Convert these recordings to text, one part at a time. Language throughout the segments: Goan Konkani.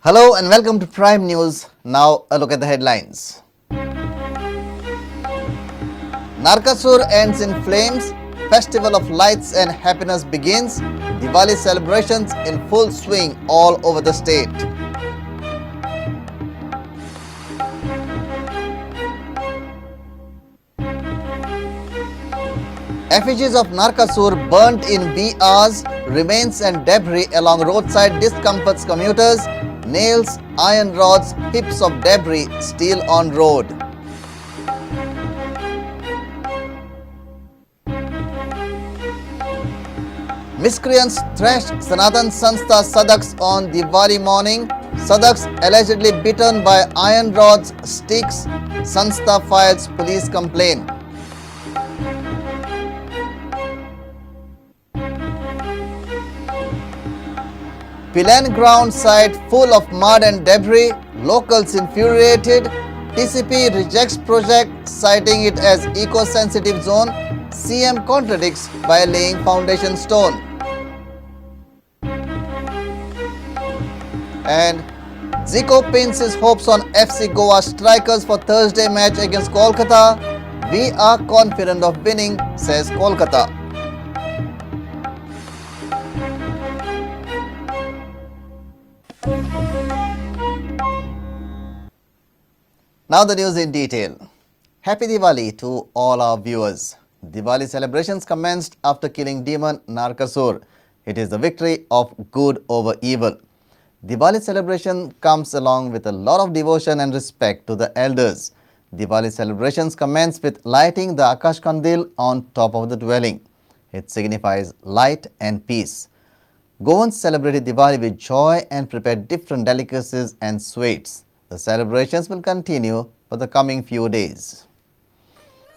Hello and welcome to Prime News. Now a look at the headlines. Narkasur ends in flames. Festival of lights and happiness begins. Diwali celebrations in full swing all over the state. Effigies of Narkasur burnt in VRs, remains and debris along roadside discomforts commuters. Nails, iron rods, heaps of debris still on road. Miscreants thrashed Sanatan Sanstha Sadhaks on Diwali morning. Sadhaks allegedly bitten by iron rods, sticks. Sanstha files police complaint. Pilerne ground site full of mud and debris. Locals infuriated. TCP rejects project, citing it as eco-sensitive zone. CM contradicts by laying foundation stone. And Zico pins his hopes on FC Goa strikers for Thursday match against Kolkata. We are confident of winning, says Kolkata. Now the news in detail. Happy Diwali to all our viewers. Diwali celebrations commenced after killing demon Narkasur. It is the victory of good over evil. Diwali celebration comes along with a lot of devotion and respect to the elders. Diwali celebrations commence with lighting the Akash Kandil on top of the dwelling. It signifies light and peace. Goans celebrated Diwali with joy and prepared different delicacies and sweets. The celebrations will continue for the coming few days.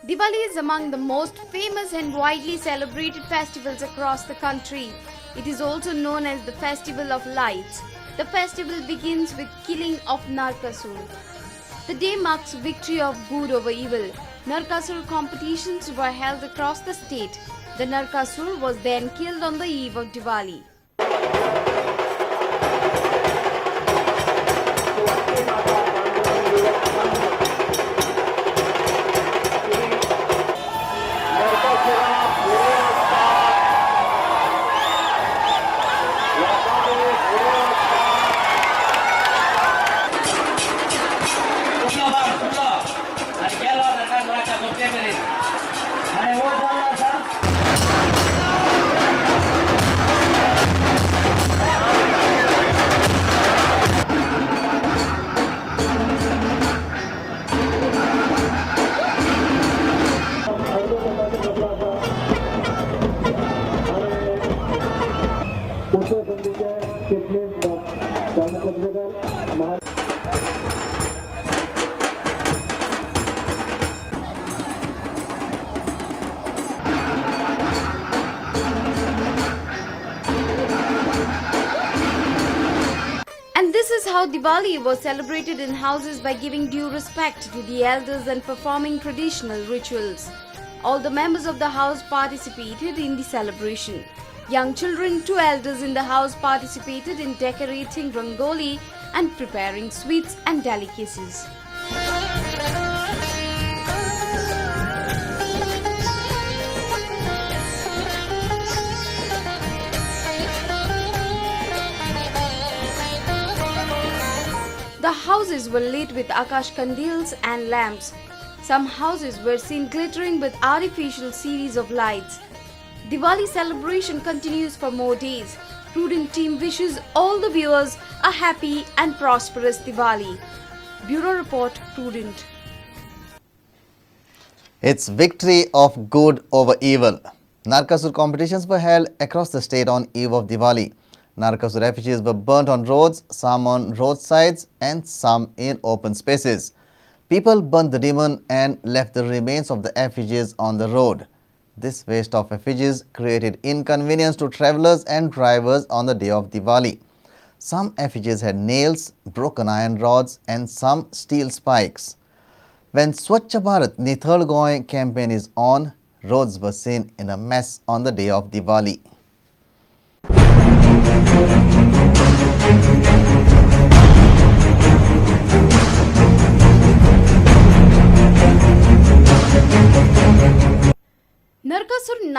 Diwali is among the most famous and widely celebrated festivals across the country. It is also known as the Festival of Lights. The festival begins with killing of Narkasur. The day marks victory of good over evil. Narkasur competitions were held across the state. The Narkasur was then killed on the eve of Diwali. And this is how Diwali was celebrated in houses by giving due respect to the elders and performing traditional rituals. All the members of the house participated in the celebration. Young children to elders in the house participated in decorating rangoli and preparing sweets and delicacies. The houses were lit with Akash Kandils and lamps. Some houses were seen glittering with artificial series of lights. Diwali celebration continues for more days. Prudent team wishes all the viewers a happy and prosperous Diwali. Bureau Report, Prudent. It's victory of good over evil. Narkasur competitions were held across the state on eve of Diwali. Narkasur effigies were burnt on roads, some on roadsides and some in open spaces. People burnt the demon and left the remains of the effigies on the road. This waste of effigies created inconvenience to travelers and drivers on the day of Diwali. Some effigies had nails, broken iron rods and some steel spikes. When Swachh Bharat Nithal Goa campaign is on, roads were seen in a mess on the day of Diwali.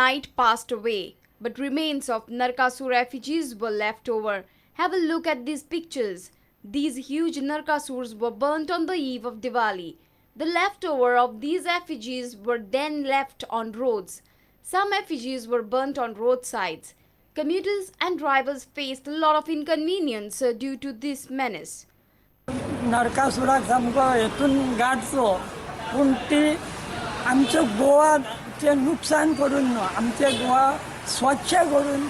night passed away, but remains of Narkasur effigies were left over. Have a look at these pictures. These huge Narkasurs were burnt on the eve of Diwali. The leftover of these effigies were then left on roads. Some effigies were burnt on roadsides. Commuters and drivers faced a lot of inconvenience due to this menace. नरकासुराक सामको हेतून गाडचो, पूण ती आमचो गोवाचें नुकसान करून न्हू, आमचें गोवा स्वच्छ करून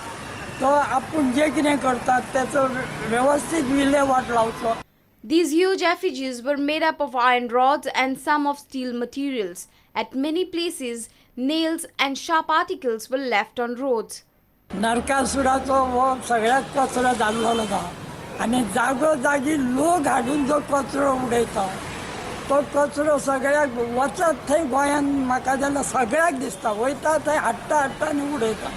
तो आपूण जें कितें करता तेचो वेवस्थीत विलेवाट लावचो. These huge effigies were made up of iron rods and some of steel materials. At many places, nails and sharp articles were left on roads. नरकासुराचो हो सगळ्यात कचरो जाल्लो आसा आनी जागो जागी लोक हाडून जो कचरो उडयता तो कचरो सगळ्याक वचत थंय गोंयांत म्हाका जाल्यार सगळ्याक दिसता, वयता थंय हाडटा हाडटा आनी उडयता.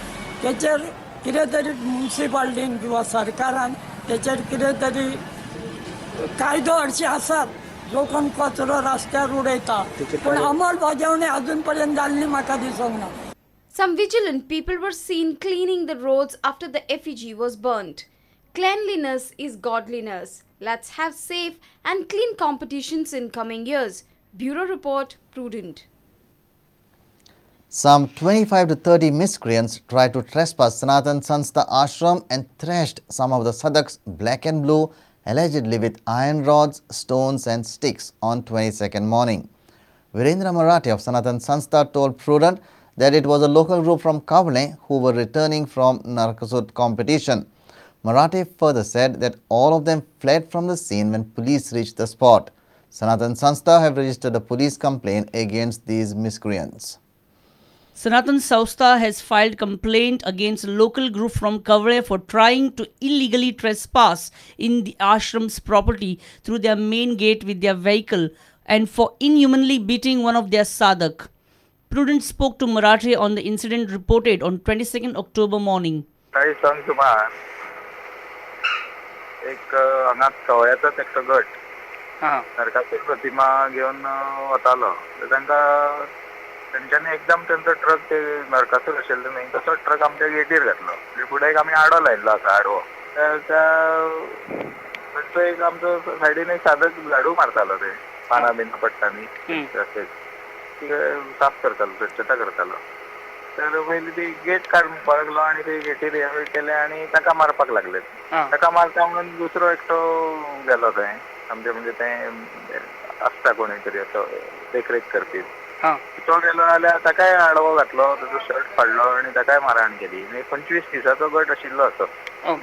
तेचेर कितें तरी मुन्सिपाल्टीन किंवा सरकारान तेचेर कितें तरी कायदो हरशीं आसात, जो कोण कचरो रस्त्यार उडयता, पूण अंमलबजावणी अजून पर्यंत जाल्ली म्हाका दिसूंक ना. Some vigilant people were seen cleaning the roads after the effigy was burnt. Cleanliness is godliness. Let's have safe and clean competitions in coming years. Bureau Report, Prudent. Some 25 to 30 miscreants tried to trespass Sanatan Sanstha ashram and thrashed some of the sadhaks black and blue, allegedly with iron rods, stones and sticks on 22nd morning. Virendra Marathe of Sanatan Sanstha told Prudent that it was a local group from Kavle who were returning from Narkasur competition. Marathe further said that all of them fled from the scene when police reached the spot. Sanatan Sanstha have registered a police complaint against these miscreants. Sanatan Sanstha has filed complaint against a local group from Kavle for trying to illegally trespass in the ashram's property through their main gate with their vehicle and for inhumanly beating one of their sadhak. Prudent spoke to Marathe on the incident reported on 22nd October morning. सकाळी संक सुमार एक हांगा कवळ्याचोच एकटो गट नरकासूर प्रतिमा घेवन वतालो. तर तांकां तेंच्यांनी एकदम तेंचो ट्रक, ते नरकासूर आशिल्लो न्ही तसो ट्रक आमच्या गेटीर घातलो. म्हणजे फुडें एक आमी आडो लायिल्लो आसा, आडवो. त्या तेंचो एक आमचो सायडीन एक सादक झाडू मारतालो, ते पानां बिनां पडटा न्ही तशेंच साफ करतालो, स्वच्छता करतालो. तर पयलीं ती गेट काड म्हणपाक लागलो आनी ते गेटीर हे केले आनी ताका मारपाक लागले. ताका मारता म्हणून दुसरो एकटो गेलो थंय आमचे, म्हणजे ते आसता कोणी तरी असो देखरेख करपी, तो गेलो जाल्यार ताकाय आडवो घातलो, ताचो शर्ट फाडलो आनी ताकाय मारहाण केली. आनी 25 दिसाचो गट आशिल्लो असो,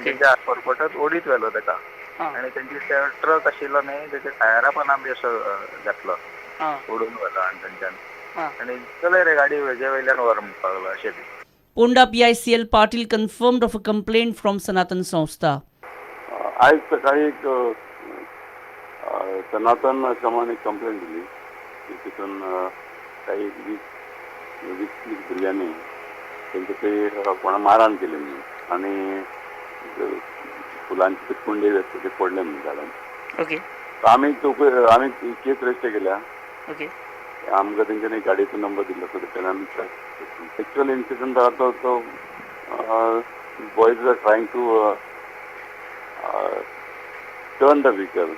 तेंच्या फरफटत ओडीत व्हेलो ताका आनी तेंची ट्रक आशिल्लो न्ही तेच्या टायरा पाना बी असो घातलो, ओडून व्हेलो आनी तेंच्यान आनी चलय रे गाडी हेजे वयल्यान व्हर म्हणपाक लागलो अशें बी. Ponda PI CL Patil confirmed of a complaint from Sanatan Sanstha. आयज सकाळी एक सनातन आश्रमान एक कंप्लेंट दिली की तितून काही 20-20 भुरग्यांनी तेंचे थंय कोणा मारहाण केली म्हणून आनी फुलांचे ते कुंडे आसता ते पडले म्हणून झाडान. आमी चौकशी, आमी केस रजिस्टर केल्या. आमकां तेंच्यांनी गाडयेचो नंबर दिल्लो आसा, तेच्यान आमी एक्चुअल इन्सिडंट जाला तो boys are trying to turn the vehicle.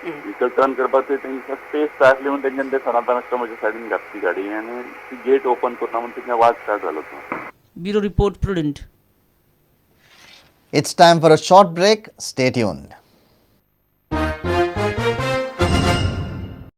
Vehicle turn करपाक ते तेंकां स्पेस जाय आसली म्हणून तेंच्यानी ते सनातन आश्रमाच्या सायडीन घातली गाडी आनी ती गेट ओपन करना म्हणून तेंच्या वाद स्टार्ट जालो तो. Bureau Report, Prudent. It's time for a short break. Stay tuned.